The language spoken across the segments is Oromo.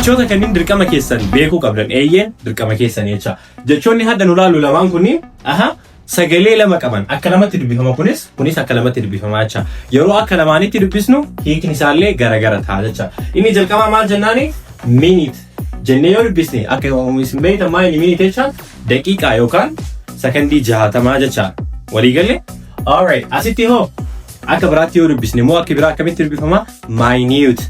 Jechoota kanneen dirqama keessan beekuu qabdan, eeyyeen, dirqama keessan jecha. Jechoonni hadda nu laallu lamaan kunniin aha sagalee lama qaban, akka lamatti dubbifama, kunis akka lamatti dubbifama jecha. Yeroo akka lamaanitti dubbisnu hiikni isaallee garagara ta'a jecha. Inni jalqabaa maal jennaani? Minute jennee yoo dubbisne, akka isin beektan, maal inni minute jechaan? Daqiiqaa yookaan sakandii 60 jecha. Waliigalee? Alright, asitti hoo akka biraatti yoo dubbisne immoo akka biraa akkamitti dubbifama? Minute.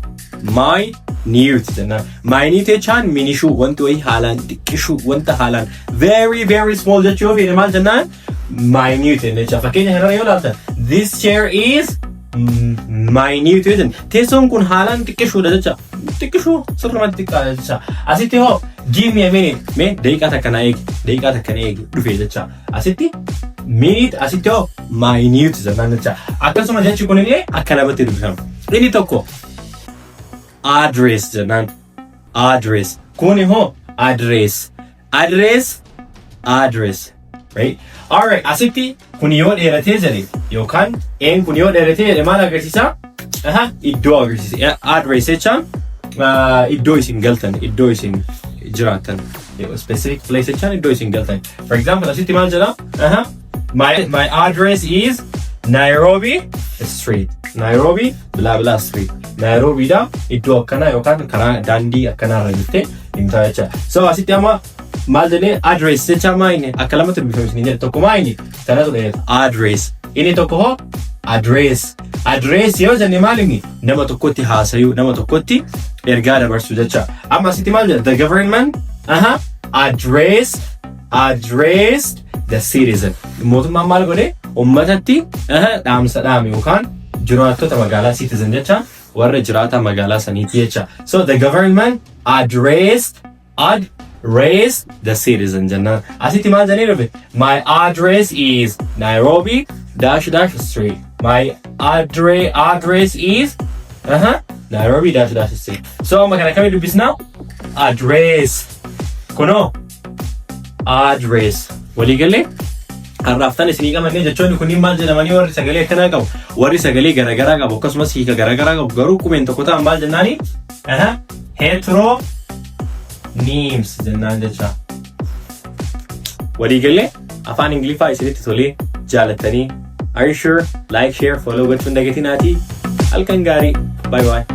Minute jennaan. Minute jechaan minishuu, wanti wayii haalaan xiqqishuu, wanta haalaan very very small jechuu yoo feene maal jennaan? Minute jenne jecha. Fakkeenya kanarra yoo ilaaltan, "This chair is minute" yoo jenne, teessoon kun haalaan xiqqishuudha jecha. Xiqqishuu, sirrumatti xiqqaadha jecha. Asitti hoo "Give me a minute", mee daqiiqaa takka na eegi, daqiiqaa takka na eegi dhufe jecha. Asitti minute, asitti hoo minute jennaan jecha. Akkasuma jechi kunillee akka lamatti dubbifama. Inni tokko address jennaan. Address. Kuni hoo address. Address, address. Right? Alright, asitti kun yoo dheeratee jedhe yookaan een kun yoo dheeratee jedhe maal agarsiisa? Aha, iddoo agarsiisa. Address jechaan iddoo isin galtan, iddoo isin jiraattan. Specific place jechaan iddoo isin galtan. For example, asitti maal jedha? Aha. My address is Nairobi Street. Nairobi blah blah Street. Nairobiidha, iddoo akkanaa yookaan karaa daandii akkanaarra jettee himtaa jecha. So asitti amma maal jennee? Address jecha maa inni akka lamatti dubbifame isin jedhe. Tokko maa inni kanatu dheerata, address. Inni tokko hoo address. Address yoo jenne maal inni? Nama tokkotti haasayuu, nama tokkotti ergaa dabarsuu jecha. Amma asitti maal jedha? The government aha addressed the citizen. Mootummaan maal godhe? Ummatatti dhaamsa dhaame yookaan jiraattota magaalaa, citizen jecha warra jiraata magaalaa saniiti jecha. So the government addressed the citizen jennaan. Asitti maal jennee dhufe? My address is Nairobi dash dash street. My address is Nairobi dash dash street. So amma kana akkamii dubbisnaa? Address. Kunoo address. Waliigalee? Har'aaftan isinii qabannee jechoonni kunniin maal jedhamanii? Warri sagalee akkanaa qabu, warri sagalee garaagaraa qabu, akkasumas hiika garaagaraa qabu, garuu qubeen tokko ta'an maal jennaani? Heteronyms jennaan jecha. Waliigalee? Afaan Ingiliffaa isinitti tolee jaalattanii, are you sure? Like, share, follow gochuun dagatinaatii. Halkan gaarii. Bye bye.